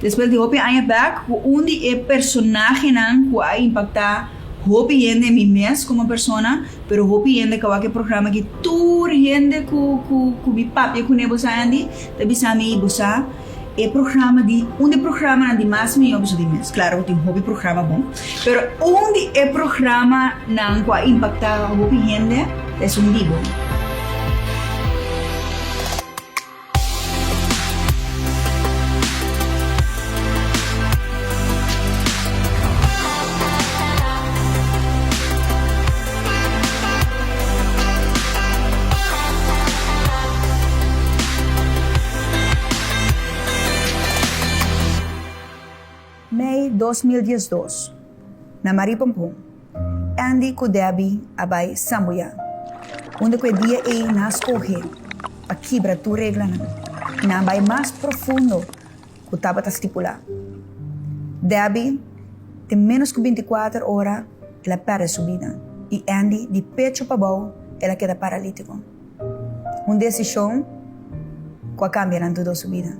Despues di hopi aña bek ku un di e personahenan ku a impaktá hopi hende, mi mes komo persona, pero hopi hende ku a wak e programa aki, tur hende ku ku ku mi papia kuné bo sa Andy, ta bisa mi, bo sa e programa di un di e programanan di mas mihó pasobra di mes, klaro ku tin hopi programa bon, pero un di e programanan ku a impaktá hopi hende ta esun di bo. Mei 2012, na Marie Pompon, Andy ku Debbie a bai Sambuya, unda ku e dia ei nan a skohe pa kibra tur reglanan i nan a bai mas profundo ku tabata stipulá. Debbie, den ménos ku binti kuater ora el a pèrdè su bida i Andy di pechu pabou el a keda paralítiko. Un desishon ku a kambia nan tur dos su bida.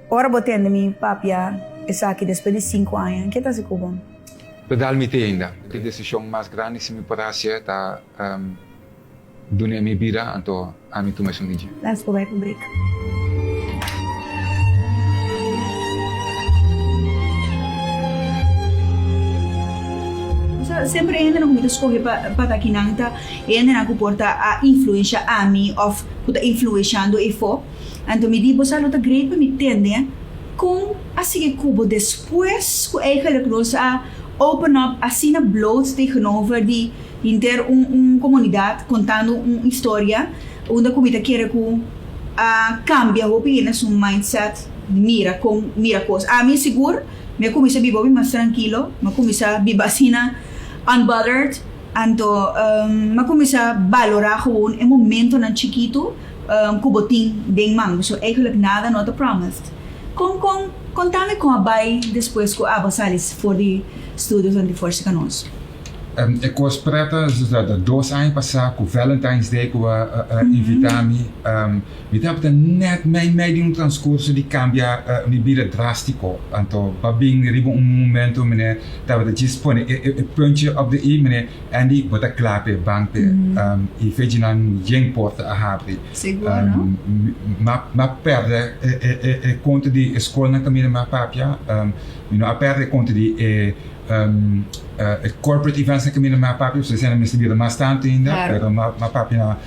Ora bo tende mi papia esaki despues di sinku aña, ke ta hasi ku bo? Ta dal mi te ainda. E desishon mas grandi si mi por hasié ta dun'é mi bida, anto ami tuma esun di dje. Let's go bai pa break. Semper e hendenan ku mi ta skohe pa ta akinan ta e hendenan ku por ta a influensha ami òf ku ta influenshando efo. Anto mi di, Bo sa lo ta great pa mi tende kon a sigui ku bo despues ku eigenlijk nos a open up asina bloot tegenover di henter un un komunidat kontando un historia unda ku mi ta kere ku a kambia hopi hende su mindset di mira kon mira kos. Ami sigur mi a kuminsá biba hopi mas trankilo, mi a kuminsá biba asina unbothered, anto mi a kuminsá balorá gewoon e momentonan chikitu ku bo tin den man, pasobra eigenlijk nada no ta promised. Kon kon kontami kon a bai despues ku abo sali for di Studio 24 ka nos? E kos preta ta dos aña pasá ku Valentine's Day ku a invitá mi. Mi tabata nèt mei mei di un transkurso di kambia mi bida drástiko. Anto ba bin riba un momento mene tabata djis pone e puntje op de i mene Andy bo ta kla p'e ban p'e. I fechinan yen porta a habri. Sigur no? M'a pèrdè e konta di e skolnan kaminda m'a papia. Mi no a pèrdè e konta di e E corporate events na caminda mi a papia, pasobra esei mester bira mas tantu ainda, pero mi a papia na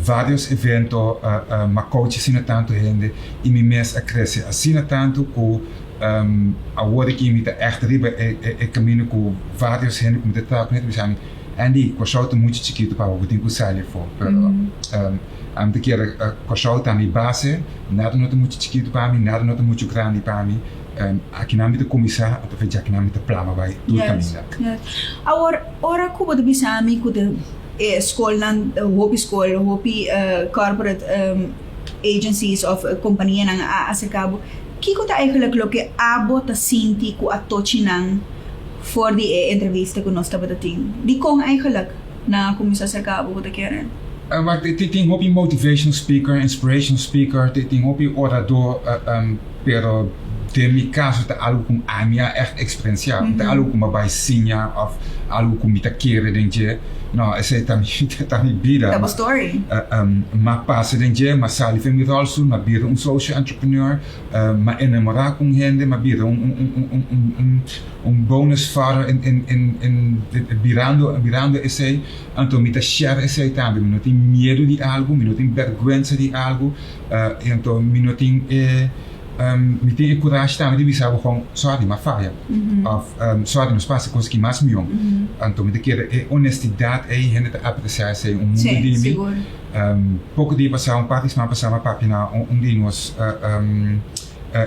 varios evento, mi a coach asina tantu hende y mi mes a crece asina tantu cu awor aki mi ta echt riba e caminda cu varios hende cu mi ta traha cune ta bisa mi, Andy, Corsou ta mucho chikito pa bo, bo tin cu sali afo, pero ami ta kere Corsou ta mi base, nada no ta mucho chikito pa mi, nada no ta mucho grandi pa mi. Akinan mi ta kuminsá, anto fe djakinan mi ta plama bai tur kaminda. Yes, yes. Awor, ora ku bo ta bisa mi ku ta e skolnan, hopi skol, hopi corporate agencies òf kompanianan a aserká bo, kiko ta eigenlijk loke abo ta sinti ku a tochi nan for di e entrevista ku nos tabata tin? Dikon eigenlijk nan a kuminsá aserká bo, bo ta kere? Wak, tin hopi motivational speaker, inspirational speaker, tin hopi oradó. Pero den mi kaso ta algu ku ami a ègt eksperensiá, no ta algu ku mi a bai siña òf algu ku mi ta kere den dje. No, esei ta mi ta mi bida. Ta bo story. Mi a pasa den dje, mi a sali for mi ròlstoel, mi a bira un social entrepreneur, mi a enamorá ku un hende, mi a bira un un un bonus father en birando birando esei. Anto mi ta share esei tambe, mi no tin miedu di algu, mi no tin bèrgwensa di algu. I anto mi no tin e mi tin e kurashi tambe di bisa bo kon sorry m'a faya òf sorry nos pasa kos ki mas mion. Anto mi ta kere e honestidat ei hende ta apresiá esei un mundu di mi. Poko dia pasá un par di siman pasá m'a papia na un di nos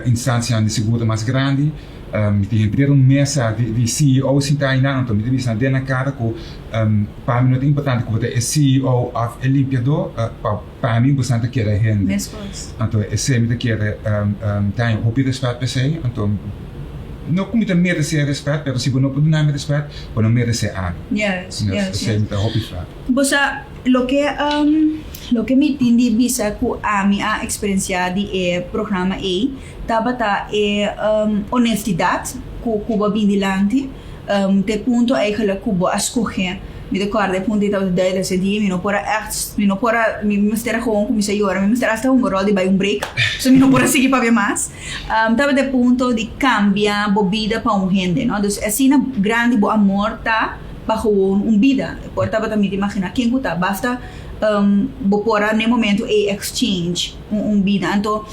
instansianan di seguro mas grandi. Mi tin henter un mesa di CEO sintá einan anto mi ta bisa nan den nan kara ku pa mi no ta importante ku bo ta e CEO òf e limpiadó pa Pa mi bosan ta kere hende. Meskos. Anto esei mi ta kere ta haña hopi respet pa esei. Anto no ku mi ta meresé respet, pero si bo no por duna mi respet, bo no meresé ami. Yes, yes, Esei yes. mi ta hopi fla. Bo sa. Loke um loke mi tin di bisa ku ami a eksperensiá di e programa ei tabata e um honestidat ku ku bo a bin dilanti um te punto eigenlijk ku bo a skohe. Mi ta kòrda e punto ei tabata duidelijk esei dia mi no por a ègt mi no por a mi mester a gewoon kuminsá yora mi mester asta hunga ròl di bai un break pasobra mi no por a sigui papia mas. Um tabata e punto di kambia bo bida pa un hende no dus asina grandi bo amor ta. pa gewoon un bida. E por tabata mi ta imagina ken ku ta basta bo por a n'e momento ei exchange un bida. Anto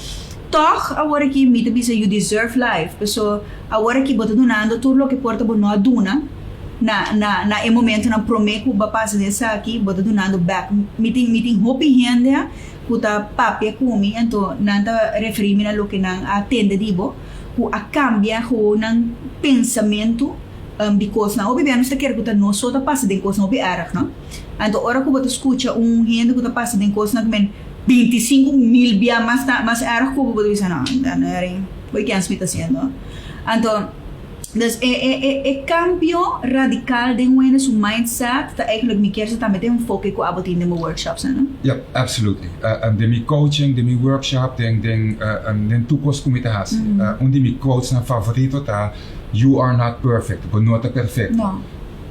tòg awor aki mi ta bisa you deserve life paso awor aki bo ta dunando tur loke por ta bo no a duna na na na e momentonan promé ku bo a pasa den esaki bo ta dunando bèk. Mi tin mi tin hopi hende ku ta papia ku mi anto nan ta referí mi na loke nan a tende di bo ku a kambia gewoon nan pensamentu. Di kosnan hopi bia nos ta kere ku ta nos so ta pasa den kosnan hopi erg no. Anto ora ku bo ta skucha un hende ku ta pasa den kosnan ku men 25,000 bia mas ta mas erg ku bo, bo ta bisa no no eri bo kens mi ta hasiendo. Anto dus e e e e kambio radikal den un hende su mindset ta eigenlijk mi kier sa tambe ta enfoke ku abo tin den bo workshopsnan no. Yep, absolutely. Den mi coaching, den mi workshop, den den den tur kos ku mi ta hasi. Un di mi quotesnan favorito ta. You are not perfect, bo no ta perfecto. No.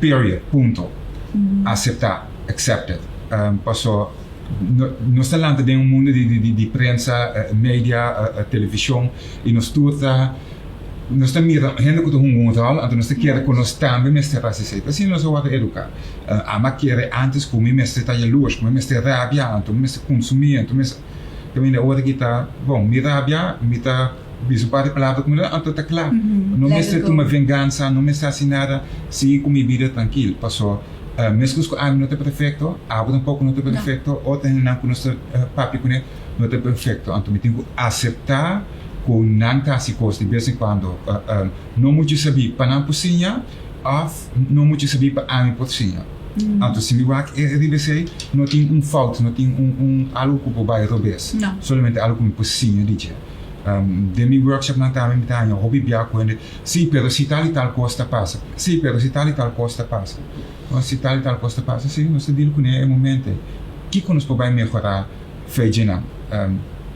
Period, punto. Acepta, accept it. Paso nos ta lanta den un mundo di prensa, media, television y nos tur ta nos ta mira hende cu ta hunga un rol anto nos ta kere cu nos tambe mester haci esey. Asina nos a worde educa. Ama kere antes cu mi mester ta jaloers, cu mi mester rabia, anto mi mester consumi, anto mi mester. Caminda ora ki ta, bon, mi rabia, mi ta. Bisa un par di palabra ku mi no anto ta kla. No mester tuma vengansa, no mester hasi nada, sigui ku mi bida trankil. Paso meskos ku ami no ta perfekto, abo tampoko no ta perfekto, otro hendenan ku nos ta papia kuné no ta perfekto. Anto mi tin ku aseptá ku nan ta hasi kos di bes en kuando no muchu sabí pa nan por siña òf no muchu sabí pa ami por siña. Anto si mi wak riba esei no tin un fout, no tin un algu ku por bai robes, solamente algu ku mi por siña di dje. Den mi workshopnan tambe mi ta haña hopi bia ku hende, sí, pero si tal i tal kos ta pasa, sí, pero si tal i tal kos ta pasa. No, si tal i tal kos ta pasa, sí, nos ta deal kuné e momento ei. Kiko nos por bai mehorá fe djenan?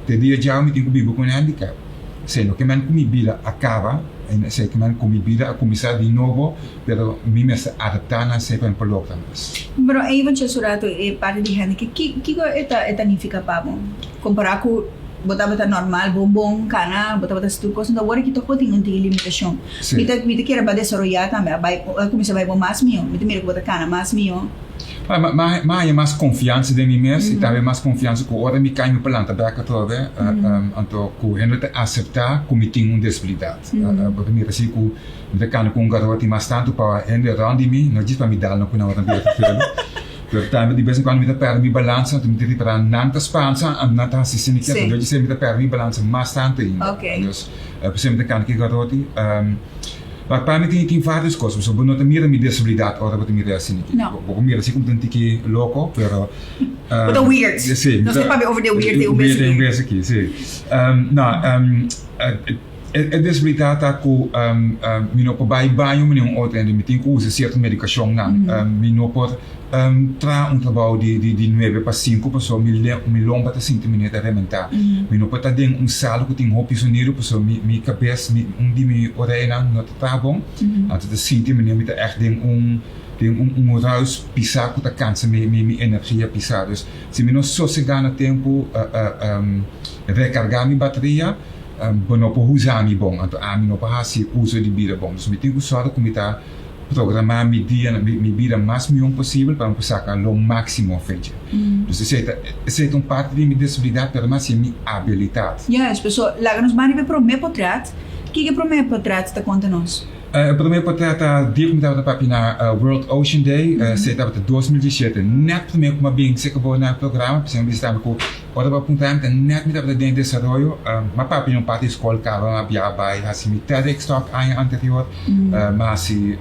Te dia djawe mi tin ku biba ku un handicap. Esei no ke men ku mi bida a kaba, esei ke men ku mi bida a kuminsá di nobo, pero mi mester adaptá na esei pa mi por logra mes. Pero even su rato e parti di handicap, kiko e ta e ta nifiká pa bo? Kompará ku bo tabata normal, bon bon, kana, bo tabata hasi tur kos, enton awor aki tòg bo tin un tiki limitashon. Sí. Mi ta mi ta kere ba desaroyá tambe, a bai a kuminsá bai bo mas mihó. Mi ta mira ku bo ta kana mas mihó. Ma ma ma ma haña mas konfiansa den mi mes i tambe mas konfiansa ku ora mi kai mi por lanta bèk atrobe, anto ku hende ta aseptá ku mi tin un desabilidat. Bo ta mira asi ku mi ta kana ku un garoti mas tantu pa hende rònt di mi, no djis pa mi dal nan ku nan ora bira ferfelu. Pero tambe di bes en cuando mi ta perde mi balansa, anto mi ta ripará nan ta spansa, anto nan ta hasi sin mi kier. Anto dje mi ta perde mi balansa mas tantu ainda. Dus, p'esei mi ta kanta ki garoti. Ma pa mi tin tin varios cos, pasobra bo no ta mira mi desabilidad ora bo ta mira asina aki. Bo por mira si como ta un tiki loco, pero. Bo ta weird. Si. Nos ta papia over de weird den un bes aki. Weird den un bes aki, si. No, E desabilidat ta ku mi no por bai baño manera un otro hende, mi tin ku usa sierto medikashonnan. Mi no por traha un trabou di nuebe pa sinku pasobra mi lomba ta sinti mi ta rementá. Mi no por ta den un sala ku tin hopi sonido pasobra mi kabes, un di mi oreanan no ta traha bon. Anto ta sinti manera mi ta ègt den un den un ruis pisá ku ta kansa mi energia pisá. Dus si mi no sosegá na tempu, rekargá mi bateria, Bo no por usa mi bon, anto ami no por hasi uso di bida bon. Dus mi tin ku sòru ku mi ta programá mi dia, mi bida mas mihó posibel pa mi por saka lo máksimo fecha. Dus esei ta, esei ta un parti di mi desabilidat, pero mas si mi abilitat. Juist, paso laga nos ban riba e promé potrèt. Kiko e promé potrèt ta konta nos? E promé potrèt ta dia ku mi tabata papia na World Ocean Day, esei tabata 2017, nèt promé ku mi a bin seka bo na e programa, p'esei mi a bisa tambe ku Ora bo a puntra mi ta nèt mi tabata den desaroyo, m'a papia un parti di skol kaba, m'a bia bai hasi mi TEDx talk aña anterior, m'a hasi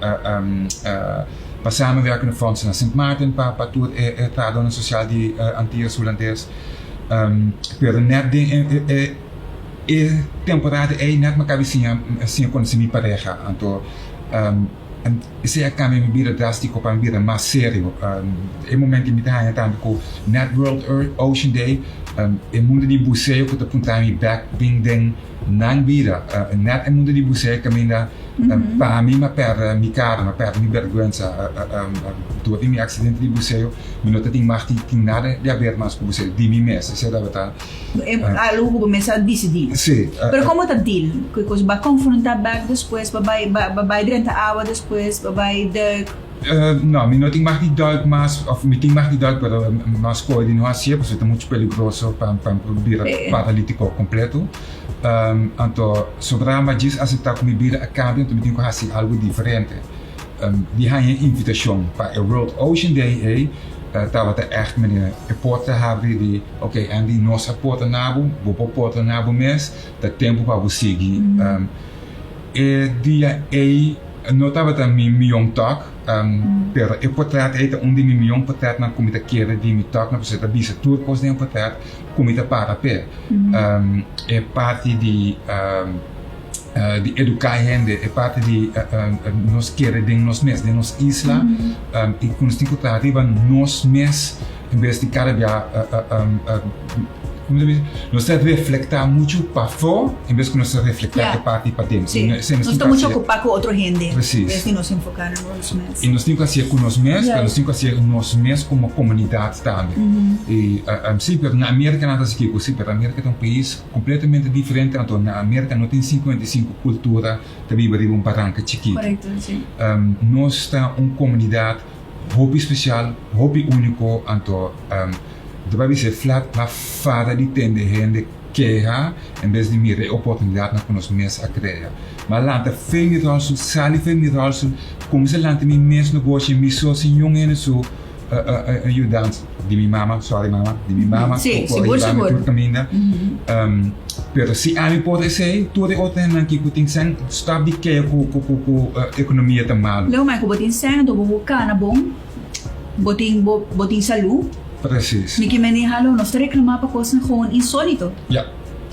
pa samenwerkende fondsen na Sint Maarten pa pa tur e e trahadónan sosial di Antillas Hulandes. Pero nèt den e e e temporada ei nèt m'a kabi siña siña konosé mi pareha, anto. Esei a kambia mi bida drástiko pa mi bira mas serio. E momento mi ta haña tambe ku net World Ocean Day, e mundu di buseo ku ta puntra mi bèk bin den nan bida. Net e mundu di buseo kaminda pa mi m'a pèrdè mi kara, m'a pèrdè mi bèrgwensa dor di mi aksidente di buseo. Mi no ta tin mag di tin nada di haber mas ku buseo di mi mes. Esei tabata. Algo ku bo mes a disidí. Sí. Pero komo ta deal ku e kos? Bo a konfrontá bèk despues? Bo bai bo bai drenta awa despues? Bo bai duik? No, mi no tin mag di duik mas, òf mi tin mag di duik pero mas kohe di no hasié pasobra ta muchu peligroso pa pa bira paralítiko kompleto. Anto sobrá mi a djis aseptá ku mi bida a kambia anto mi tin ku hasi algu diferente. Di haña e invitashon pa e World Ocean Day ei tabata ègt manera e porta habri di ok Andy nos a porta na bo, bo por porta na bo mes, ta tempu pa bo sigui. E dia ei no tabata mi mion tòg, pero e portrèt ei ta un di mi mion portrètnan ku mi ta kere di mi tògnan pasobra e ta bisa tur kos den e portrèt ku mi ta para p'e. E parti di. Di eduká hende, e parti di nos kere den nos mes, den nos isla, i ku nos tin ku traha riba nos mes en bes di kada bia komo ta bisa, nos ta reflektá muchu pafó en bes ku nos ta reflektá e parti paden. Sí, nos ta muchu okupá ku otro hende en bes di nos enfoká na nos mes. I nos tin ku hasié ku nos mes, pero nos tin ku hasié nos mes komo komunidat tambe. I sí, pero na Amerika nan ta hasi kiko, sí, pero Amerika ta un pais. Completamente diferente, anto na Merca no tin 55 cultura ta biba riba un baranca chikito. Correcto, si. Nos ta un comunidad hopi special, hopi unico, anto ta bai bisa e flat ma fada di tende hende keha en bes di mira e oportunidadnan cu nos mes a crea. Ma lanta fe mi rolstoel, sali fe mi rolstoel, cuminsa lanta mi mes negoshi, mi so sin niun hende su Ayudans di mi mama, sorry mama, di mi mama Sí, ku a sigur, yuda mi sigur. tur kaminda. Pero si ami por esei, tur e otro hendenan aki ku tin sèn, stòp di keha ku ku ku ku ekonomia ta malu. Leo, ma ku bo tin sèn, anto bo por kana bon, bo tin bo bo tin salú. Presis. Mi ke mende halo, nos ta reklamá pa kosnan gewoon insólito. Ya.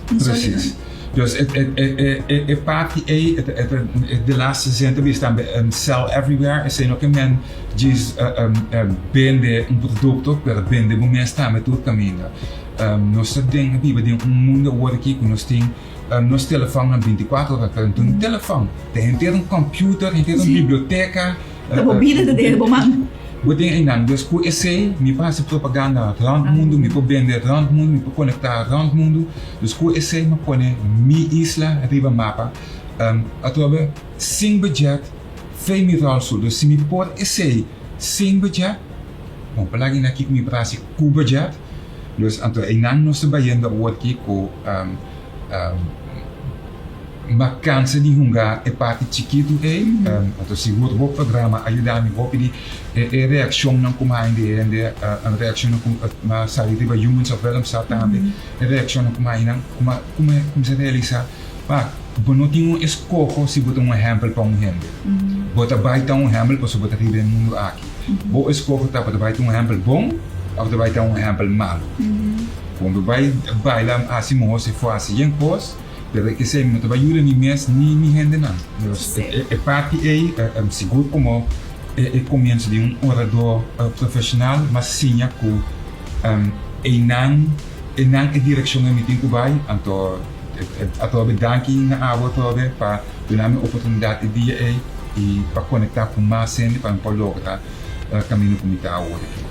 Insólito. Precies. Dus e, e, e, e, e parti ei, e, e, e, de laatste zin ta bisa tambe um, sell everywhere, esei no ke men djis uh, um, um, bende un produkto, pero bende bo mes tambe tur kaminda. Um, nos ta den, biba den un mundo awor aki ku nos tin um, nos telefonnan 24 ora, pero un telefon, ta henter un computer, henter un biblioteka. Ta bo bida ta den bo man. Bo den einan. Dus ku esei mi por hasi propaganda rònt mundu, mi por bende rònt mundu, mi por konektá rònt mundu. Dus ku esei mi a pone mi isla riba mapa. Atrobe sin budget fei mi ròlstoel. Dus si mi por esei sin budget, bon por laga einan kiko mi por hasi ku budget. Dus anto einan nos ta bayendo awor aki ku. M'a cansa di hunga e parti chikitu ei, anto sigur bo programa a yuda mi hopi di e reaccionnan cu m'a haña di hende, reaccionnan cu m'a sali riba Humans of Willemstad tambe, e reaccionnan cu m'a haña nan cu m'a cuminsa realisa, wak, bo no tin un escoho si bo ta un ehempel pa un hende. Bo ta bay ta un ehempel pasobra bo ta riba e mundo aki. Bo escoho ta bo ta bay ta un ehempel bon of ta bay ta un ehempel malo. Con bo bay baila haci moho si fo haci yen cos. Pero esei mi no ta bai yuda mi mes ni mi hendenan. Dus e parti ei, sigur komo e komienso di un orador profeshonal, m'a siña ku einan einan e direkshon ei mi tin ku bai. Anto atrobe danki na abo atrobe pa duna mi oportunidat e dia ei i pa konektá ku mas hende pa mi por logra kaminda ku mi ta awor aki.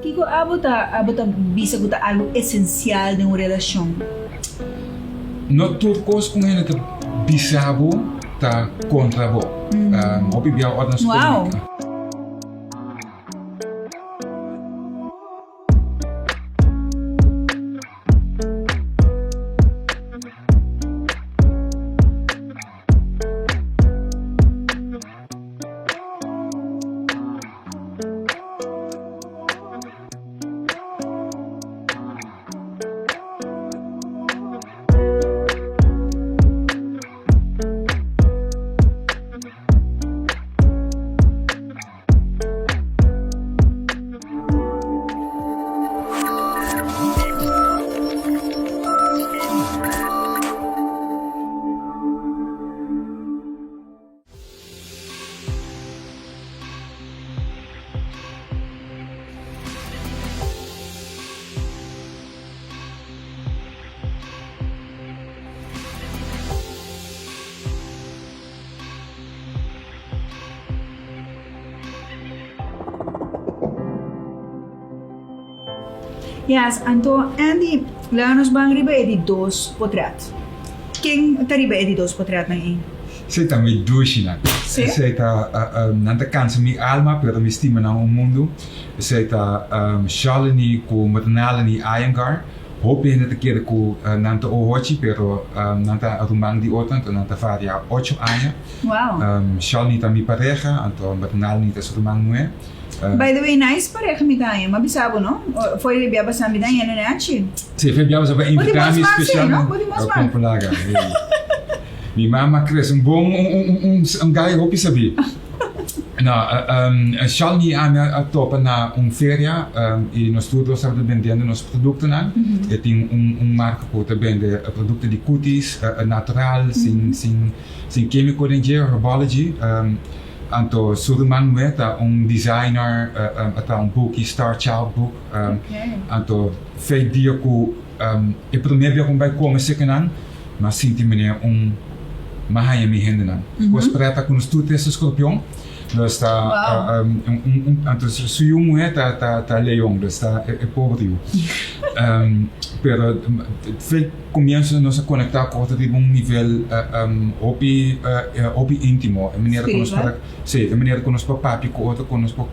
Kiko abo ta abo ta bisa ku ta algu esensial den un relashon? No tur kos ku un hende ta bisa bo ta kontra bo. Hopi bia ora nos Wow! Yes, anto Andy, laga nos ban riba e di dos potret. Ken ta riba e di dos potretnan ei? Esei ta mi dushinan. Sí? Esei ta, nan ta kansa mi alma, pero mi stima nan un mundu. Esei ta Shalini ku Mrinalini Iyengar. Hopi hende ta kere ku nan ta ohochi, pero nan ta ruman di otro, anto nan ta varia ocho aña. Wow. Shalini ta mi pareha, anto Mrinalini ta su ruman muhé. By the way, nice pareha mi ta haña. M'a bisa bo, no? Fo'i di bia pasá mi ta haña nenechi. Sí, fo'i bia pasá bo a invitá mi specialmente. Bo di mos man, sí, no? Bo di mos man. Laga. Mi mama crece un bon, un guy hopi sabí. No, Shalini y ami a topa na un feria y nos tur dos tabata bendiendo nos productonan. E tin un marca cu ta bende producto di cutis natural, sin, sin, sin quimico den dje, Herbology. Anto su ruman muhe ta un designer, a traha un buki, Star Child Book. Anto fei dia cu e prome bia cu mi bai come sekenan, mi a sinti mene un mi a haña mi hendenan. Cos preta cu nos tur ta esta scorpion, nos ta anto su yu muhe ta leon, dus ta e pober yu. Pero fei comienzo nos a conecta cu otro riba un nivel hopi hopi intimo, e manera cu nos por si, e manera cu nos por papia cu otro, cu nos por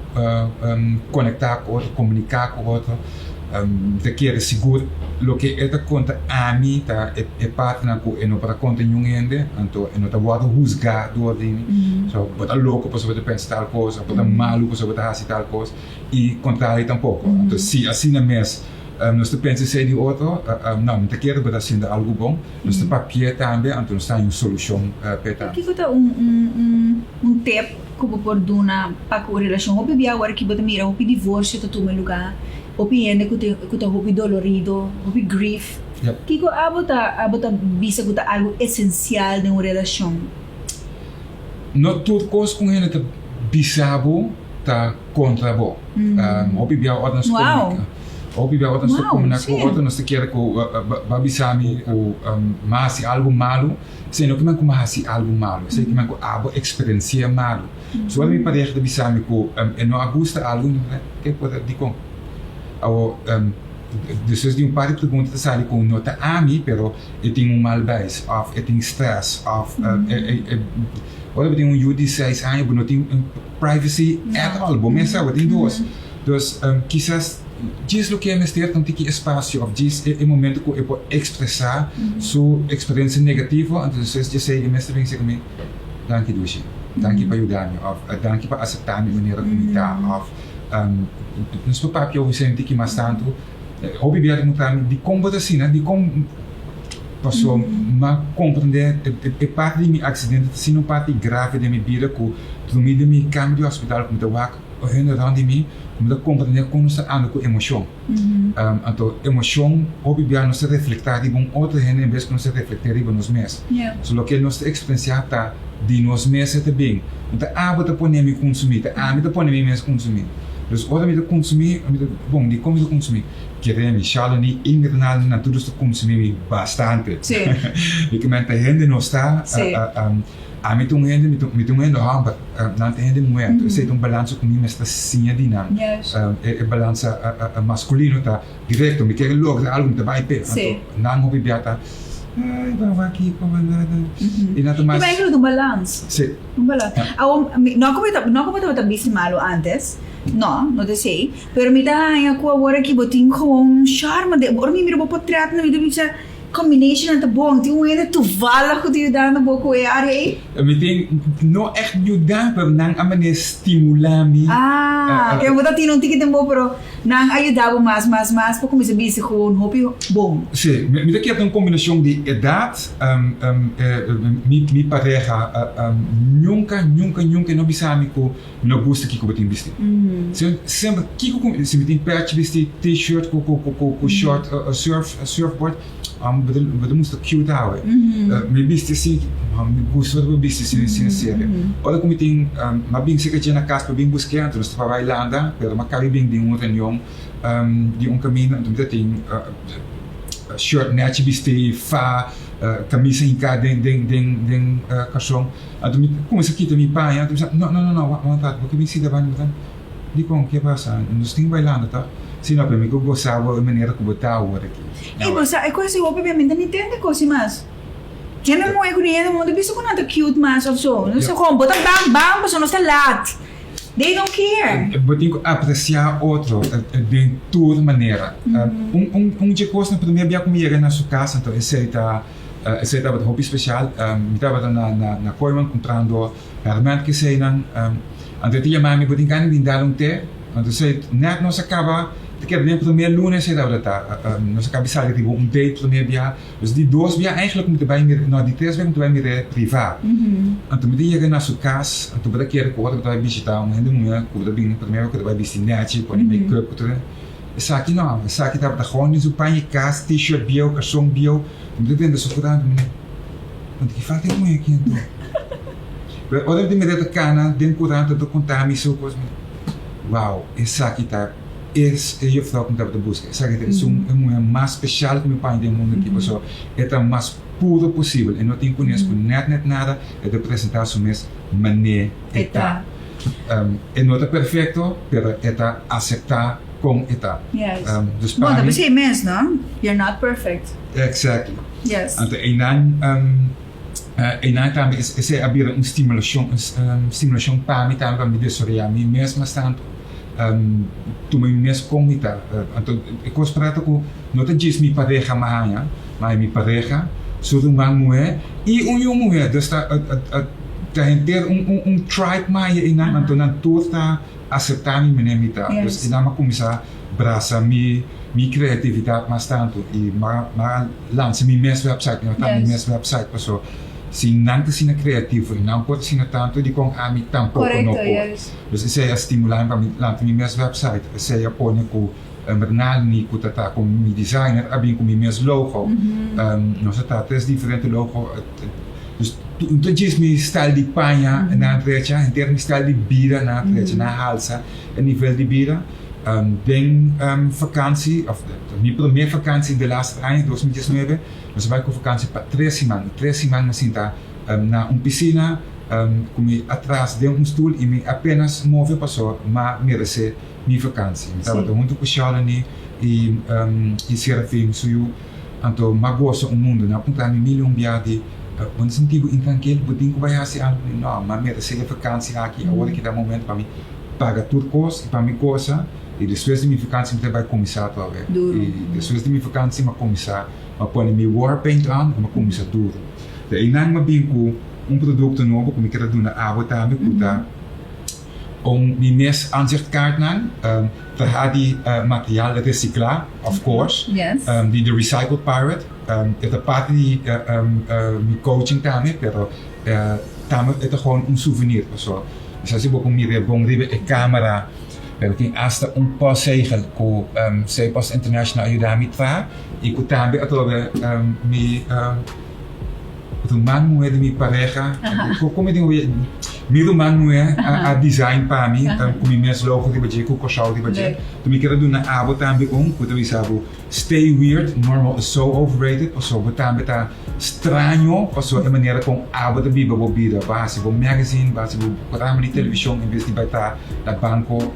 conecta cu otro, comunica cu otro. Mi ta kere sigur loke e ta konta ami ta e partinan ku e no por a konta niun hende, anto e no ta wòrdu husgá dor di mi. So, bo ta loko pasobra bo ta pensa tal kos, òf bo ta malu pasobra bo ta hasi tal kos, i kontrali tampoko. Anto si asina mes nos ta pensa esei di otro, no, mi ta kere bo ta hasiendo algu bon, nos ta papia tambe, anto nos ta haña un solushon p'e tambe. Kiko ta un tep Ku bo por duna pa ku relashon hopi bia awor ki bo ta mira hopi divorsio ta tuma luga, hopi hende ku tin ku ta hopi dolorido, hopi grief. Kiko abo ta abo ta bisa ku ta algu esensial den un relashon? No tur kos ku un hende ta bisa bo ta kontra bo. Hopi bia ora nos komunika hopi bia ora nos ta komunika ku otro nos ta kere ku bo a bisa mi ku mi a hasi algu malu. Esei no ke men ku mi a hasi algu malu, esei ke men ku abo eksperensi'é malu. So ora mi pareha ta bisa mi ku e no a gusta algu, mi ta ke por dikon? Awor, despues di un par di pregunta ta sali ku no ta ami, pero e tin un mal beis òf e tin strès òf e ora bo tin un yu di seis aña bo no tin privacy at all, bo mes sa bo tin dos. Dus kisas djis loke e mester ta un tiki espasio of djis e momento ku e por ekspresá su eksperensia negativo, anto despues dje esei e mes ta bin sega mi, Danki Dushi, danki pa yuda mi of danki pa aseptá mi manera ku mi ta of nos por papia obi esei un tiki mas tantu. Hopi bia ta puntra mi, Dikon bo ta asina? Dikon? Paso m'a komprendé e parti di mi aksidente ta asina un parti grave den mi bida ku drumí den mi kama di hospital ku mi ta wak hende rònt di mi ku mi ta komprendé kon nos ta anda ku emoshon. Anto emoshon hopi bia nos ta reflektá riba un otro hende en bes ku nos ta reflekt'é riba nos mes. So loke nos ta eksperensiá ta di nos mes e ta bin. No ta abo ta pone mi kunsumí, ta ami ta pone mi mes kunsumí. Dus ora mi ta kunsumí, mi ta, bon, dikon mi ta kunsumí? Kere mi, Shalini, Ingrid, Nalini, nan tur dos ta kunsumí mi bastante. Mi ke men ta hende nos ta, ami ta un hende, mi ta mi ta un hende hòmber, nan ta hende muhé. Anto esei ta un balansa ku mi mester siña di nan. E balansa maskulino ta direkto, mi kere logra algu, mi ta bai p'e. Anto nan hopi bia ta, Ay, bo aki, bo i nan ta mas. Ta bai un balans. Un balans. Awor, no ku mi ta, no ku mi tabata bisti malu antes, no, no ta esei, pero mi ta haña ku awor aki bo tin gewoon un charme den, ora mi mira bo potretnan mi ta bisa combinationnan ta bon, tin un hende toevallig ku ta yudando bo ku e área ei? Mi tin, no ègt yuda, pero nan a manera stimulá mi. Ah, ke bo ta tin un tiki den bo, pero Nan a yuda bo mas, mas, mas pa kuminsá bisti gewoon hopi bon. Sí, mi ta kere ta un kombinashon di edat, mi pareha nunka, nunka, nunka e no bisa mi ku mi no gusta kiko bo tin bisti. Semper kiko ku si mi tin pèchi bisti, t-shirt ku short, surf, surfboard, bo ta mustra cute awe. Mi bisti así, mi gusta ora bo bisti asina, asina serio. Ora ku mi tin, mi a bin serka dje na kas pa bin busk'é, anto nos ta pa bai landa, pero mi a kabi bin den un reunion di un kaminda, anto mi ta tin shirt nechi bisti, fa, kamisa hinká den den den den karson. Anto mi kuminsá kita mi paña, anto mi bisa, no, no, no, no, wanta, bo ke bin sinta banda? Dikon? Ke pasa? Nos tin bai landa, ta? Si no, pero mi ku gosa bo e manera ku bo ta awor aki. Ey, bo sa e kos di hopi bia mi ta ni tende kosi mas. Hende muhe ku ni hende muhe ta bisa ku nan ta cute mas of so. No sa kon, bo ta bam bam pasobra nos ta laat. They don't care. Bo tin ku apresiá otro den tur manera. Un dje kos na promé bia ku mi yega na su kas, anto esei ta esei tabata hopi spesial. Mi tabata na na Kooiman kumprando hèrmènt ku eseinan. Anto e ta yama mi, bo tin gana di bin dal un te? Anto esei nèt nos a kaba ta keda den promé luna esei tabata ta. Nos a kaba di sali riba un date promé bia. Dus di dos bia eigenlijk mi ta bai mira, no di tres bia mi ta bai mir'é privá. Anto mi ta yega na su kas, anto bo ta kere ku ora bo ta bai bishitá un hende muhé ku bo ta bini primero ku ta bai bisti nèchi, pone make-up ku tur. Esaki no, esaki tabata gewoon den su paña di kas, t-shirt bieu, karson bieu. Mi ta drenta su kurant, mi di, ki falta e muhé aki anto? Pero ora mi ta mir'é ta kana den kurant anto konta mi su kos, mi di, wow, esaki ta. Es e juffrouw ku mi tabata buska. Esaki ta esun e muhé mas speshal ku mi paña den mundu aki pasobra e ta mas puro posibel. E no tin kunes ku nèt nèt nada. E ta presentá su mes manera e ta. E no ta perfekto, pero e ta aseptá kon e ta. Dus pa mi. Bon, ta p'esei mes, no? You're not perfect. Exactly. Anto einan einan tambe esei a bira un stimulashon, un stimulashon pa mi tambe pa mi desaroyá mi mes mas tantu. Tuma mi mes kon mi ta. Anto e kos preto ku no ta djis mi pareha mi a haña, ma e mi pareha, su ruman muhé i un yu muhé. Dus ta ta henter un un tribe mi a haña einan, anto nan tur ta aseptá mi manera mi ta. Dus einan mi a kuminsá brasa mi mi kreatividat mas tantu i mi a lansa mi mes website, mi a ta mi mes website paso si nan ta asina kreativo i nan por asina tantu dikon ami tampoko no por. Dus esei a stimulá mi pa mi lanta mi mes website. Esei a pone ku Bernalni ku ta ta ku mi designer a bin ku mi mes logo. Nos a traha tres diferente logo. Dus no ta djis mi style di paña nan a drecha, henter mi style di bida nan a drecha, nan a halsa e nivel di bida. Den vakansi, òf mi promé vakansi de laster aña, 2019, nos a bai ku vakansi pa tres siman. Tres siman mi a sinta na un pisina ku mi atras den un stul i mi apenas move paso m'a meresé mi vakansi. Mi tabata huntu ku Shalini i i Serafin su yu, anto m'a gosa un mundu. Nan a puntra mi mil i un bia di, Bo no sinti bo intrankil? Bo tin ku bai hasi algu? Mi di, No, m'a meresé e vakansi aki, awor ki ta momento pa mi paga tur kos i pa mi gosa i despues di mi vakansi mi ta bai kuminsá atrobe. I despues di mi vakansi m'a kuminsá, m'a pone mi war paint on i m'a kuminsá duru. Ta einan m'a bin ku un produkto nobo ku mi kier a duna abo tambe ku ta un mi mes aanzichtkaartnan traha di material resiklá of course di The Recycled Pirate. E ta parti di mi coaching tambe pero tambe e ta gewoon un souvenir pasobra mi sa si bo por mira e bon riba e camera pero tin asta un postzegel ku Zeepost International a yuda mi traha i ku tambe atrobe mi Ruman muhé di mi pareha, kon mi tin ku mi ruman muhé a design pa mi ku mi mes logo riba dje, ku Kòrsou riba dje. Enton mi kier a duna abo tambe un ku ta bisa bo stay weird, normal is so overrated pasobra bo tambe ta straño pasobra e manera kon abo ta biba bo bida. Bo a hasi bo magazine, bo a hasi bo programa di televishon en bes di bai ta na banko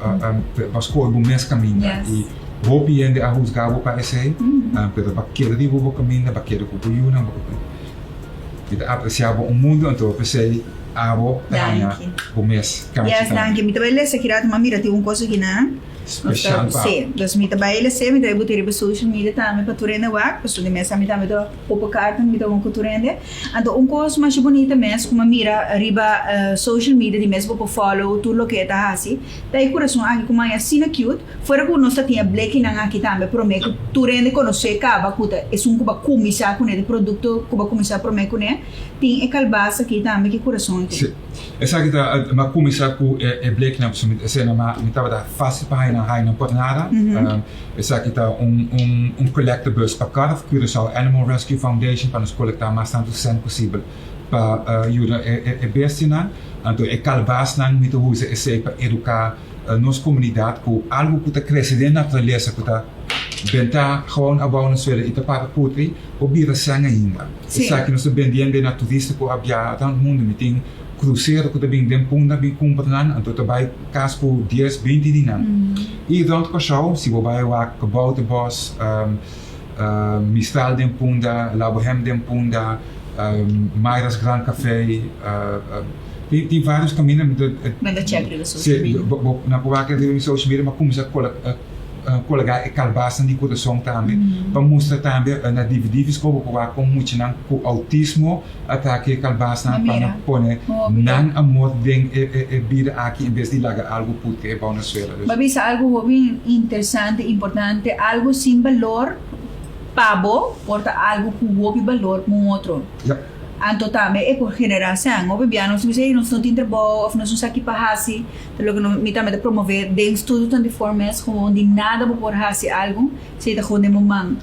pa skohe bo mes kaminda. Hopi hende a husga bo pa esei, pero bo a keda riba bo kaminda, bo a keda ku bo yunan, bo Mi ta apresia bo un mundu, anto p'esei abo ta haña bo mes kachi Yes, tambe. danki. Mi ta bai lesa ki rato, ma mira tin un kos aki nan. Speshal pa abo. Sí, dus mi ta bai lesa, mi ta bai buta riba social media tambe pa tur hende wak, pasobra di mes ami tambe ta open kaarten, mi ta wak ku tur hende. Anto un kos masha bunita mes ku mi a mira riba social media di mes bo por follow tur loke e ta hasi, Ta e kurason aki ku maya asina cute, fuera ku nos ta tin e blekinan aki tambe prome ku tur hende konosé kaba ku ta esun ku bo a kuminsá kuné, e produkto ku bo a kuminsá prome kuné, tin e kalbas aki tambe ki kurason aki. Sí, esaki ta, mi a kuminsá ku e blekinan pasobra mi esei nan mi tabata fásil pa haña nan, haña nan por nada. Esaki ta un un collecte bus pa CARF, Curaçao Animal Rescue Foundation, pa nos kolektá mas tantu sèn posibel pa yuda e bestianan. Anto e kalbasnan mi ta usa esei pa eduká nos komunidat ku algu ku ta krese den naturalesa ku ta bentá gewoon abou na suela i ta para putri por bira sèn ainda. Esaki nos ta bendiendo na turista ku a biaha rònt mundu. Mi tin. krusero ku ta bin den Punda bin kumpra nan, anto ta bai kas ku dies, binti di nan. I rònt Kòrsou, si bo bai wak Kabouterbos, Mistral den Punda, La Bohème den Punda, Mayra's Grand Café, tin varios kaminda. Men ta check riba social media. Si, nan por wak riba mi social media, mi a kuminsá kolgá e kalbasnan di kurason tambe, pa mustra tambe na dvd fiskó bo por wak kon muchanan ku outismo a traha e kalbasnan pa nan pone nan amor den e bida aki en bes di laga algu putri e bou na suela. Bo a bisa algu hopi interesante, importante, algu sin balor pa bo por ta algu ku hopi balor pa un otro. Anto tambe e por generá sèn. Hopi bia nos bisa, ey nos no tin trabou òf nos no sa ki pa hasi. Ta loke no mi tambe ta promové den Studio 24 mes, gewoon di nada bo por hasi algu, esei ta gewoon den bo man.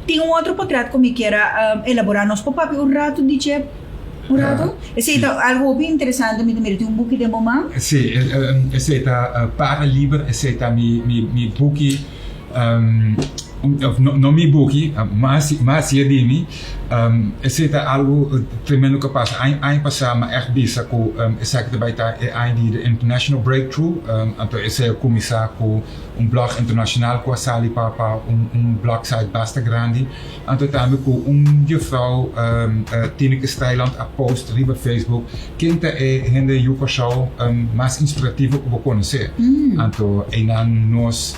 Tin un otro potret ku mi kier a elaborá. Nos por papia un ratu di dje? Un ratu? Esei ta algu hopi interesante mi ta mira. Tin un buki den bo man? Sí, esei ta Para Liber, esei ta mi buki. No mi buki, mas hasié di mi. Esei ta algu tremendo ku a pasa. Aña pasá mi a ègt bisa ku esaki ta bai ta e aña di The International Breakthrough. Anto esei a kuminsá ku un blog internashonal ku a sali pa un blog site basta grandi. Anto tambe ku un jufrou Tineke Strijland a post riba Facebook ken ta e hende yu Kòrsou mas inspirativo ku bo konosé. Anto einan nos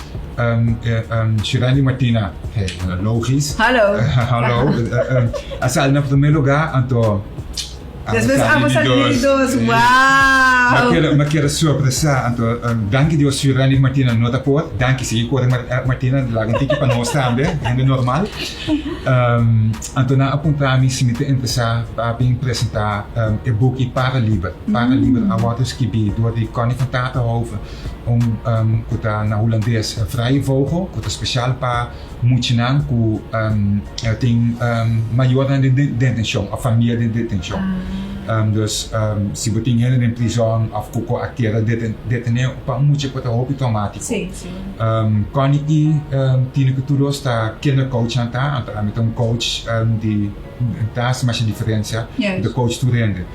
Shirley Martina, hey, logis. Hallo. Hallo. A sali na promé lugá, anto Despues abo sali di dos. Wow! Mi a keda sorpresá. Anto, danki Dios Shirley Martina no ta por. Danki, sigui kore Martina, laga un tiki pa nos tambe, hende normal. Anto nan a puntra mi si mi ta interesá pa bin presentá e buki Para Liber. Para Liber a wòrdu skibí dor di Connie van Tatenhove, un ku ta na hulandes Vrije Vogel, ku ta spesial pa muchanan ku tin mayornan den detenshon òf famia den detenshon. Dus si bo tin hende den prizòn òf ku a keda detené pa un mucha por ta hopi traumátiko. Connie i Tineke Tudos ta kindercoachnan ta, anto ami ta un coach di ta hasi masha diferensia, mi ta coach tur hende.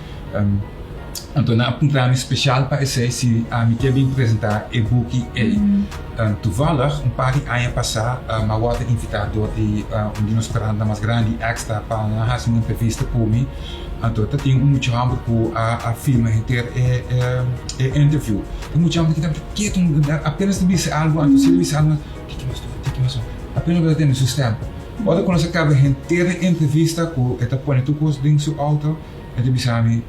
Anto nan a puntra mi special pa esei si ami ke bin presenta e buki ei. Toevallig un par di aña pasa mi a wòrdu invita dor di un di nos krantnan mas grandi, Extra, pa nan hasi un entrevista ku mi. Anto ta tin un mucha hòmber ku a filma henter e interview. E mucha hòmber ta keda ketu, apenas ta bisa algu, anto si el a bisa algu, tiki mas duru, tiki mas duru, apenas bo ta tende su stèm. Ora ku nos a kaba henter e entrevista ku e ta pone tur kos den su outo, E ta bisa mi,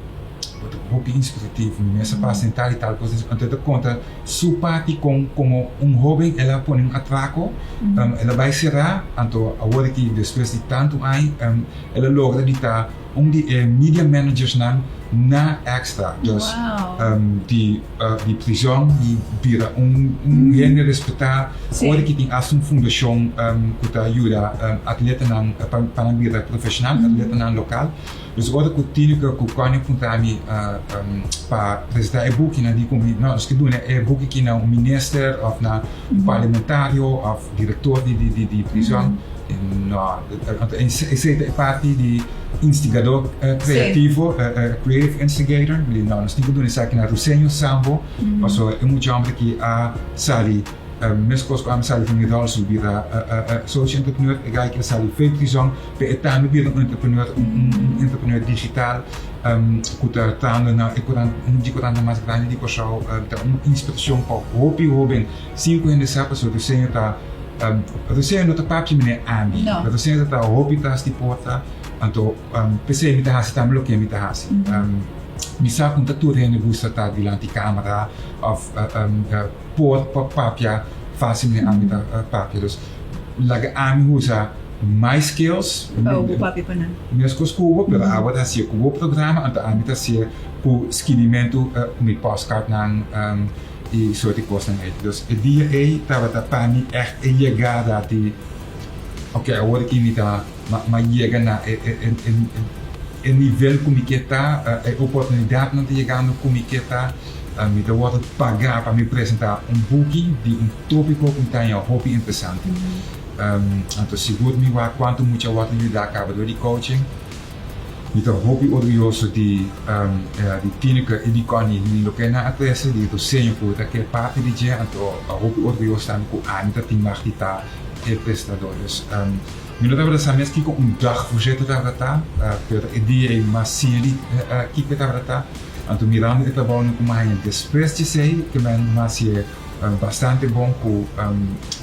Bo ta hopi inspirativo, mi mes a pasa den tal i tal kos. Anto e ta konta su parti kon komo un hoben el a pone un atrako, el a bai será, anto awor aki despues di tantu aña el a logra di ta un di e media managersnan na Extra. Dus di prizòn di bira un hende respetá, awor aki tin asta un fundashon ku ta yuda atletanan pa nan bira profeshonal, atletanan lokal. Dus ora ku Tineke ku Connie puntra mi pa presentá e buki, nan di ku mi, no, nos ke duna e buki aki na un minister òf na un parlamentario òf direktor di di prizòn. No, anto esei ta e parti di instigador kreativo, creative instigator. Mi di, no, nos tin ku duna esaki na Ruseño Sambo, pasobra e mucha hòmber aki a sali. Meskos ku ami sali for mi ròlstoel bira social entrepreneur, e guy ke a sali for e prizòn, pero e tambe bira un entrepreneur, un entrepreneur digital ku ta trahando na e korant, un di korantnan mas grandi di Kòrsou. Ta un inspirashon pa hopi hóben. Sin ku hende sa pasobra Ruseño ta, Ruseño no ta papia manera ami, pero Ruseño ta traha hopi tras di porta, anto p'esei mi ta hasi tambe loke mi ta hasi. Mi sa ku no ta tur hende gusta ta dilanti kamera òf. Por pa papia fácil mi ami ta papia. Dus laga ami usa my skills. Pa bo papia pa nan. Meskos ku bo, pero abo ta hasié ku bo programa, anto ami ta hasié ku skibimentu ku mi postcardnan i sort di kosnan ei. Dus e dia ei tabata pa mi ègt e yegada di, oke awor aki mi ta mi a yega na e nivel ku mi ke ta, e oportunidatnan ta yegando ku mi ke ta. Mi ta wòrdu pagá pa mi presentá un buki di un tópiko ku mi ta haña hopi interesante. Anto sigur mi wak kuantu mucha wòrdu yudá kaba dor di coaching. Mi ta hopi orguyoso di di Tineke i di Connie di loke nan a trese, di e doseño ku ta ke parti di dje, anto hopi orguyoso tambe ku ami ta tin mag di ta e presentador. Dus mi no tabata sa mes kiko un dagvoorzitter tabata ta, pero e dia ei mas siña di kiko e tabata ta. Anto mirando e trabounan ku mi a haña despues di esei, ke men mas hasié bastante bon ku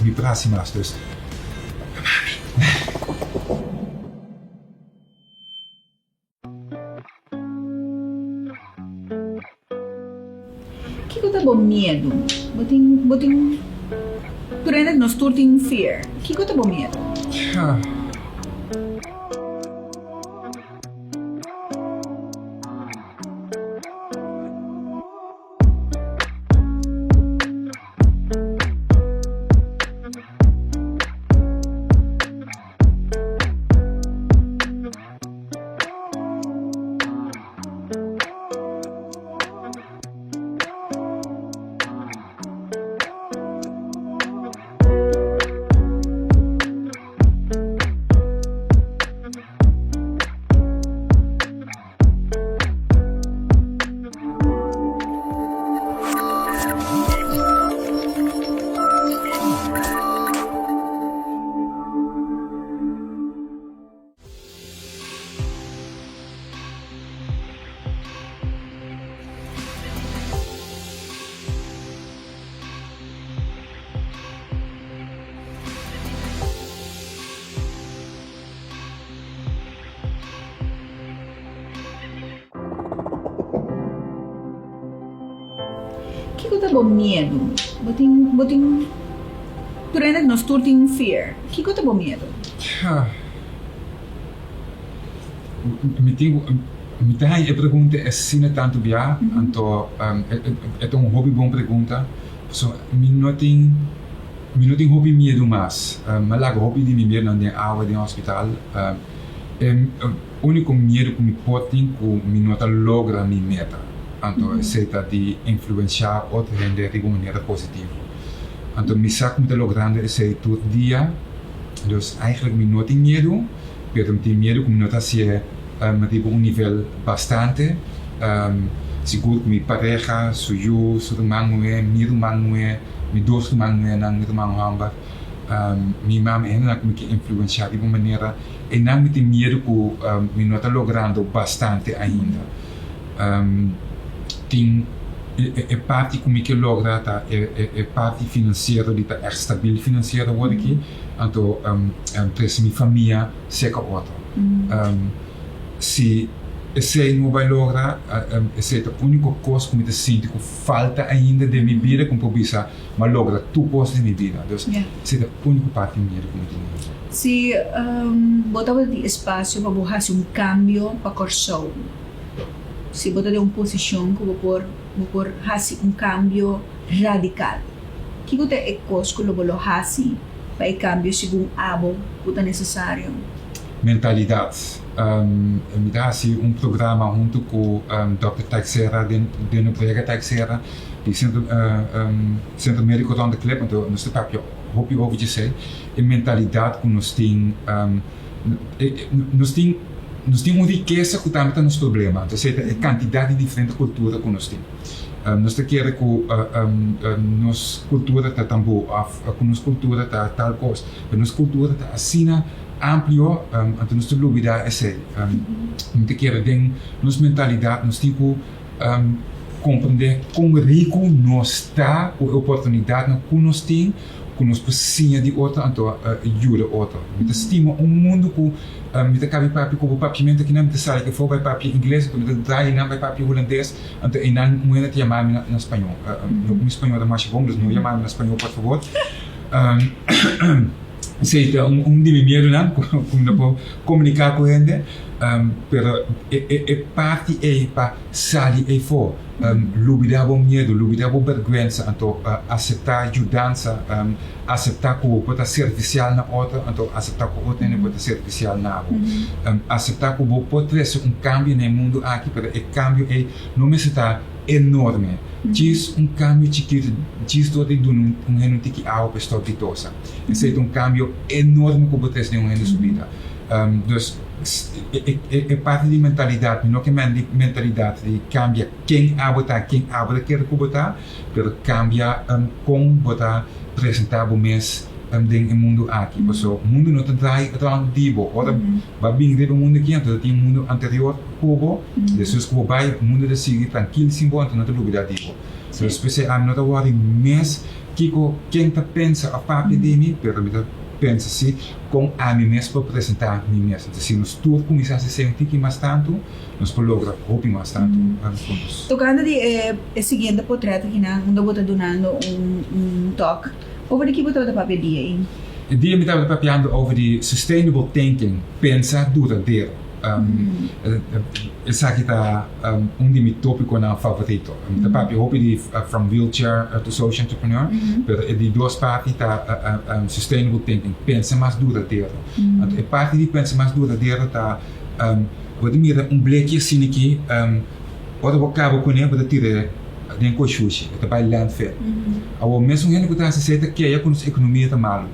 mi por hasi mas. Dus, mami. Kiko ta bo miedu? Bo tin, bo tin, tur hende nos tur tin fear. Kiko ta bo miedu? Kiko ta bo miedu? Bo tin, bo tin, tur hende nos tur tin un fear. Kiko ta bo miedu? Mi tin, mi ta haña e pregunta asina tantu bia, anto e ta un hopi bon pregunta, pasobra mi no tin, mi no tin hopi miedu mas. Mi a laga hopi di mi miedunan den awa den hospital. E úniko miedu ku mi por tin ku mi no ta logra mi meta, anto esei ta di influensiá otro hende riba un manera positivo. Anto mi sa ku mi ta logrando esei tur dia, dus eigentlik mi no tin miedu, pero mi tin miedu ku mi no ta hasié riba un nivel bastante. Sigur ku mi pareha, su yu, su ruman muhé, mi ruman muhé, mi dos ruman muhénan, mi ruman hòmber, mi mama, e hendenan ku mi ke influensiá riba un manera. Einan mi tin miedu ku mi no ta logrando bastante ainda. Tin e parti ku mi ke logra ta e parti finansiero di ta ègt stabil finansiero awor aki, anto trese mi famia serka otro. Si esei no bai logra, esei ta úniko kos ku mi ta sinti ku falta ainda den mi bida ku mi por bisa Mi a logra tur kos den mi bida. Dus esei ta úniko parti di miedu ku mi tin. Si bo tabata tin espasio pa bo hasi un kambio pa Kòrsou, si bo ta den un posishon ku bo por bo por hasi un kambio radikal, kiko ta e kos ku lo bo lo hasi pa e kambio segun abo ku ta nesesario? Mentalidat. Mi ta hasi un programa huntu ku dòkter Teixeira den den Nobrega Teixeira di Sentro Sentro Médiko Rond de Klip, anto nos ta papia hopi over djesei, e mentalidat ku nos tin, nos tin nos tin un rikesa ku tambe ta nos problema, anto esei ta e kantidat di diferente kultura ku nos tin. Nos ta kere ku nos kultura ta tambú òf ku nos kultura ta tal kos, pero nos kultura ta asina amplio, anto nos ta lubidá esei. Mi ta kere den nos mentalidat nos tin ku Komprendé kon riku nos ta ku e oportunidatnan ku nos tin, ku nos por siña di otro anto yuda otro. Mi ta stima un mundu ku mi ta kabi papia ku bo papiamentu akinan, mi ta sali aki afó bai papia ingles, anto mi ta draai einan bai papia hulandes, anto einan un hende ta yama mi na spañó. No ku mi spañó ta masha bon, dus no yama mi na spañó por fabor. Esei ta un di mi miedunan ku mi no por komuniká ku hende, pero e parti ei pa sali eifó, lubidá bo miedu, lubidá bo bèrgwensa, anto aseptá yudansa, aseptá ku bo por ta servisial na otro, anto aseptá ku otro hende por ta servisial na bo. Aseptá ku bo por trese un kambio na e mundu aki, pero e kambio ei no mester ta enorme. Djis un kambio chikitu, djis dor di duna un hende un tiki awa pa e stòp di tosa. Esei ta un kambio enorme ku bo trese den un hende su bida. Dus e parti di mentalidat, mi no ke men di mentalidat di kambia ken abo ta, ken abo ta kere ku bo ta, pero kambia kon bo ta presentá bo mes den e mundu aki. Pasobra mundu no ta draai rònt di bo. Ora bo a bin riba e mundu aki, anto ta tin un mundu anterior ku bo, despues ku bo bai, mundu ta sigui trankil sin bo, anto no ta lubidá di bo. Dus p'esei ami no ta wòri mes kiko ken ta pensa òf papia di mi, pero mi ta pensa si kon ami mes por presentá mi mes. Entonces si nos tur kuminsá hasi esei un tiki mas tantu, nos por logra hopi mas tantu ku nos. Tokando di e siguiente potret akinan unda bo ta dunando un talk, over di ki bo tabata papia dia ei? E dia mi tabata papiando over di sustainable thinking, pensa duradero. Esaki ta un di mi tópikonan favorito. Mi ta papia hopi di from wheelchair to social entrepreneur, pero e di dos parti ta sustainable thinking, pensa mas duradero. Anto e parti di pensa mas duradero ta bo ta mira un bleki asina aki, ora bo kaba kuné bo ta tira den koshushi, e ta bai landfill. Awor mesun hende ku ta hasi esei ta keya ku nos ekonomia ta malu.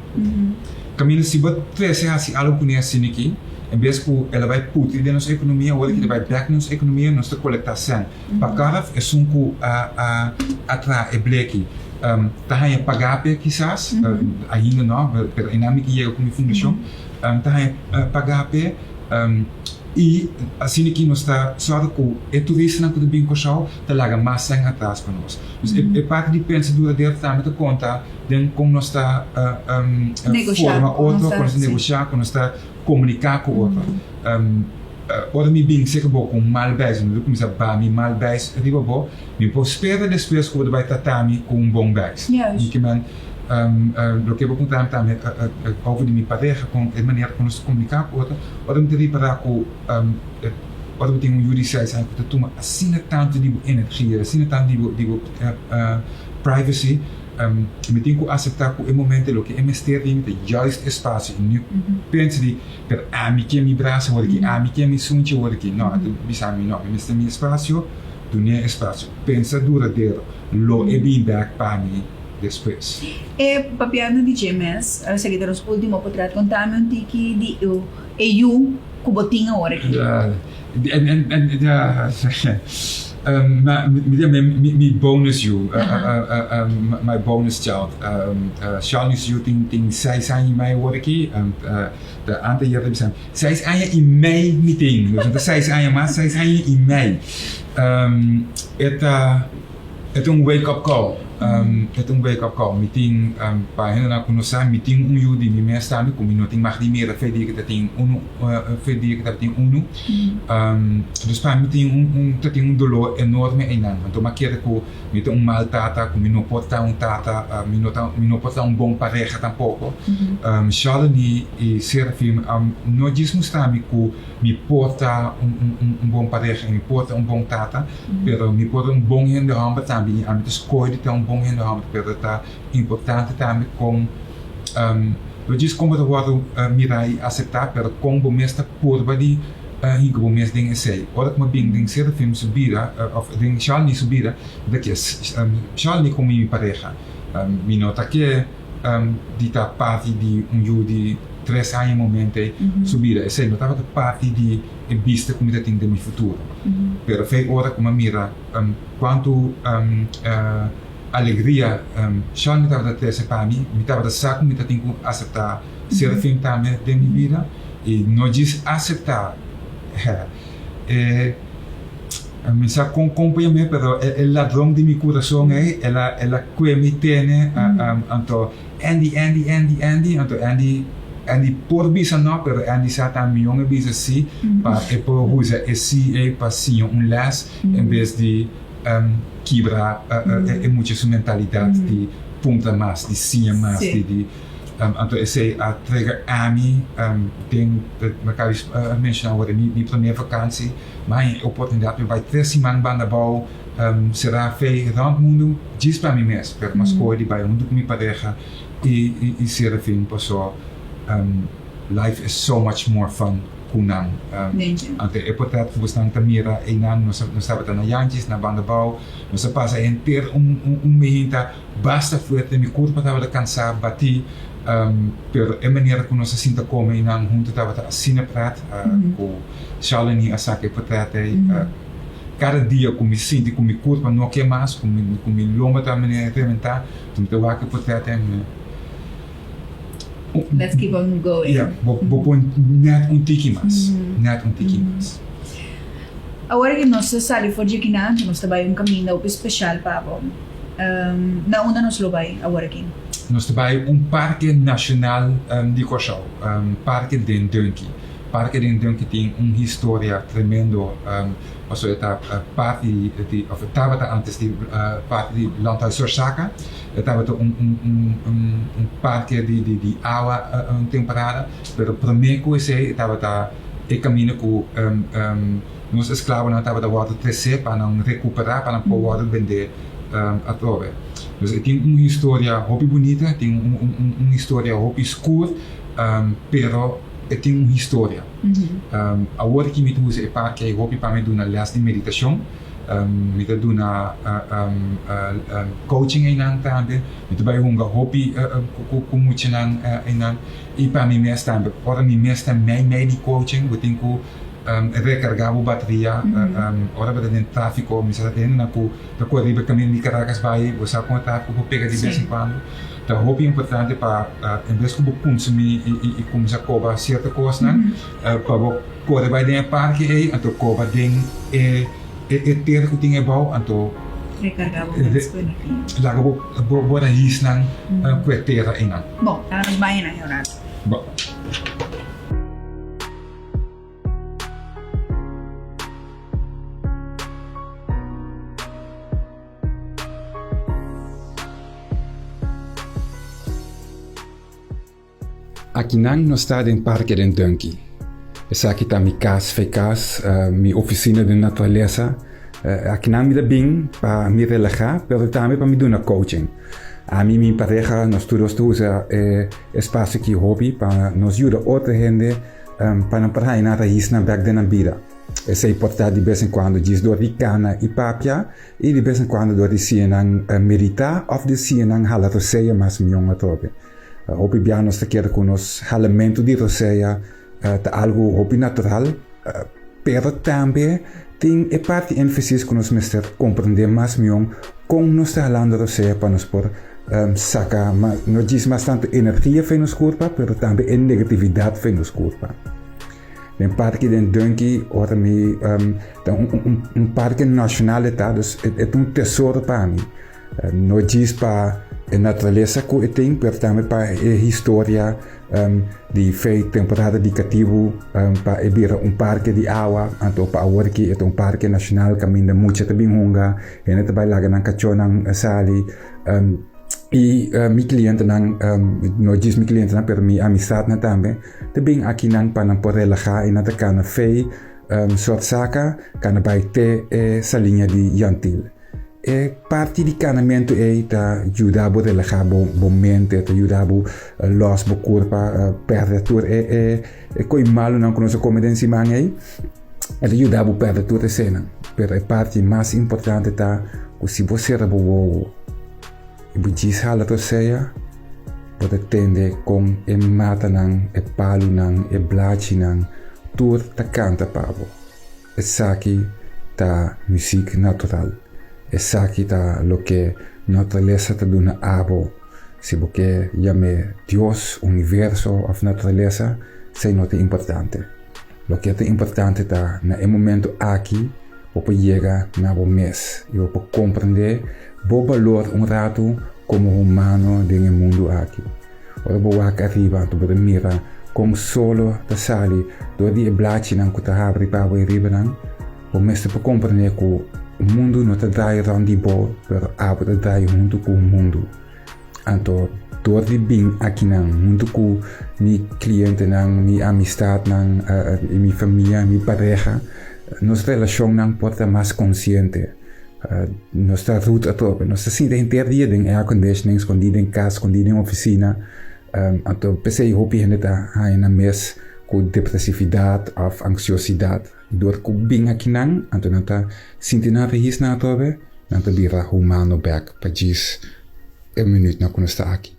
Kaminda si bo trese hasi algu kuné asina aki, en bes ku el a bai putri den nos ekonomia, ora ki ta bai bèk den nos ekonomia nos ta kolektá sèn. Pa Caraf esun ku a a traha e bleki ta haña pagá p'e kisas, ainda no, pero einan mi ke yega ku mi fundashon, ta haña pagá p'e i asina ki nos ta sòru ku e turistanan ku ta bin Kòrsou ta laga mas sèn atras pa nos. Dus e parti di pensa duradero tambe ta konta den kon nos ta forma otro, kon nos ta negoshá, kon nos ta komuniká ku otro. Ora mi bin seka bo ku un mal beis, mi ta kuminsá ba mi mal beis riba bo, mi por spera despues ku bo ta bai trata mi ku un bon beis. Mi ke men, loke bo puntra mi tambe over di mi pareha, kon e manera ku nos ta komuniká ku otro, ora mi ta ripará ku ora bo tin un yu di seis aña ku ta tuma asina tantu di bo energia, asina tantu di bo privacy, Mi tin ku aseptá ku e momento loke e mester di mi ta juist e spasio i no pensa di pero ami ke mi brasa wor aki, ami ke mi sunchi wor aki. No, a ta bisa mi no, mi mester mi espasio, dun'é espasio. Pensa duradero, lo e bin bèk pa mi despues. E papiando di dje mes, esaki ta nos ultimo potret, konta mi un tiki di e yu ku bo tin awor aki. Mi bonus yu, my bonus child, Shalni's yu tin seis aña i mei awor aki, ta anteayer ta bisa mi, seis aña i mei mi tin, no ta seis aña mas, seis aña i mei. E ta. E ta un wake up call, e ta un wake up call. Mi tin, pa hendenan ku no sa, mi tin un yu di mi mes tambe ku mi no tin mag di mira fe dia ku ta tin unu, fe dia ku tabatin unu. Dus pa mi tin un, un, ta tin un dolor enorme einan. Anto mi a kere ku mi ta un mal tata, ku mi no por ta un tata, mi no ta, mi no por ta un bon pareha tampoko. Shalini i Serafim no djis mustra mi ku mi por ta un, un, un bon pareha i mi por ta un bon tata, Pero mi por ta un bon hende homber tambe y ami ta scoge di ta un bon hende homber pero ta importante tambe con no djis con bo ta wordo mira y acepta pero con bo mes ta purba di hinca bo mes den esey. Ora cu mi a bin den Serafim su bida of den Shalni su bida mi ta kier Shalni como mi pareha mi no ta ke di ta parti di un yu di tres aña momento ey su bida esey no tabata parti di e bista ku mi ta tin den mi futuro. Pero fei ora ku mi a mira kuantu alegria Sean mi tabata trese pa mi, mi tabata sa ku mi ta tin ku aseptá Serafin tambe den mi bida i no djis aseptá e mi sa kon kon por yam'é pero e ladron di mi kurason ei el a el a kue mi tene anto Andy, Andy, Andy, Andy, anto Andy, Andy por bisa no, pero Andy sa ta mion e bisa si pa e por usa e si ei pa siña un les en bes di kibra e mucha su mentalidat di puntra mas, di siña mas, di di anto esei a trigger ami den mi a kaba di menshona awor mi prome vakansi mi a haña e oportunidat pa bai tres siman banda abou. Será fe rònt mundu djis pa mi mes, pero mi a skohe di bai huntu ku mi pareha i i Serafin paso life is so much more fun. ku nan. Anto e portret ku bosnan ta mira einan nos nos tabata na Yanchis na banda bou, nos a pasa henter un un mehinta basta fuerte, mi kurpa tabata kansá, batí, pero e manera ku nos a sinta kome einan huntu tabata asina pret ku Shalini a saka e portret ei. Kada dia ku mi sinti ku mi kurpa no ke mas, ku mi ku mi lomba ta manera rementá, mi ta wak e portret ei mi. Let's keep on going. Yeah, bo, bo por net un tiki mas. Net un tiki mas. Awor ki nos ta sali for dje kinan, nos ta bai un kaminda hopi special pa bo. Na unda nos lo bai awor aki? Nos ta bai un parke nashonal di Kòrsou, Parke Den Dunki. Parke Den Dunki tin un historia tremendo pasobra e ta parti di, òf e tabata antes di parti di Landhuis Sorsaka. E tabata un un un un un parke di di di awa un temporada, pero promé ku esei e tabata e kaminda ku nos esklabonan tabata wòrdu tresé pa nan rekuperá, pa nan por wòrdu bendé atrobe. Dus e tin un historia hopi bunita, e tin un un un historia hopi skur, pero e tin un historia. Awor ki mi ta usa e parke ei hopi pa mi duna lès di meditashon. Mi ta duna coaching einan tambe. Mi ta bai hunga hopi ku muchanan einan. I pa mi mes tambe. Ora mi mes ta mei mei di coaching, bo tin ku recarga bo bateria. Ora bo ta den trafico, mi sa ta hendenan ku ta kore riba e kaminda di Caracas bai, bo sa kon e trafico por pega di bes en kuando. Ta hopi importante pa en bes ku bo kunsumí i kuminsá koba sierto kosnan, pa bo Kore bai den e parke ei, anto koba den e e tera ku tin ebou, anto Rekargá bo mes ku energia. Laga bo bo bo raisnan ku e tera einan. Bon, laga nos bai einan e rato. Bon. Akinan nos ta den Parke den Dunki. Esaki ta mi kas fe kas, mi ofisina den naturalesa. Akinan mi ta bin pa mi relahá, pero tambe pa mi duna coaching. Ami i mi pareha nos tur dos ta usa e espasio aki hopi pa nos yuda otro hende pa nan por haña nan raisnan bèk den nan bida. Esei por ta di bes en kuando djis dor di kana i papia i di bes en kuando dor di siña nan meditá òf di siña nan hala rosea mas mion atrobe. Hopi bia nos ta kere ku nos halamentu di rosea ta algu hopi natural, pero tambe tin e parti énfasis ku nos mester komprendé mas mion kon nos ta halando rosea pa nos por saka no djis mas tantu energia for nos kurpa, pero tambe e negatividat for nos kurpa. Den parke den Dunki ora mi ta un parke nashonal e ta, dus e ta un tesoro pa mi. No djis pa e naturalesa ku e tin, pero tambe pa e historia di fe temporada di katibu pa e bira un parke di awa. Anto pa awor aki e ta un parke nashonal kaminda mucha ta bin hunga, hende ta bai laga nan kachónan sali. I mi klientenan, no djis mi klientenan, pero mi amistatnan tambe ta bin akinan pa nan por relahá i nan ta kana fe Suarsaka kana bai te e saliña di Yantil. E parti di kanamentu ei ta yuda bo relahá bo bo mente, ta yuda bo lòs bo kurpa, pèrdè tur e e e koi malunan ku nos a kome den siman ei. E ta yuda bo pèrdè tur esenan. Pero e parti mas importante ta ku si bo sera bo wowo i bo djis hala tosea, bo ta tende kon e matanan, e palunan, e blachinan, tur ta kanta pa bo. Esaki ta muziek natural. Esaki ta loke naturalesa ta duna abo. Si bo ke yam'é Dios, universo òf naturalesa, esei no ta importante. Loke ta importante ta na e momento aki bo por yega na bo mes i bo por komprendé bo balor un ratu komo humano den e mundu aki. Ora bo wak ariba anto bo ta mira kon solo ta sali dor di e blachinan ku ta habri pa bo e ribanan. Bo mester por komprendé ku mundu no ta drai rònt di bo, pero abo ta drai huntu ku mundu. Anto dor di bin akinan huntu ku mi klientenan, mi amistatnan, i mi famia, mi pareha, nos relashonnan por ta mas konsiente. Nos ta rut atrobe. Nos ta sinta henter dia den airconditioning, skondí den kas, skondí den ofisina. Anto p'esei hopi hende ta haña nan mes. ku depresividat òf anksiosidat. Dor ku bin akinan, anto nan ta sinti nan rehis nan atrobe, nan ta bira humano bèk pa djis e minütnan ku nos ta aki.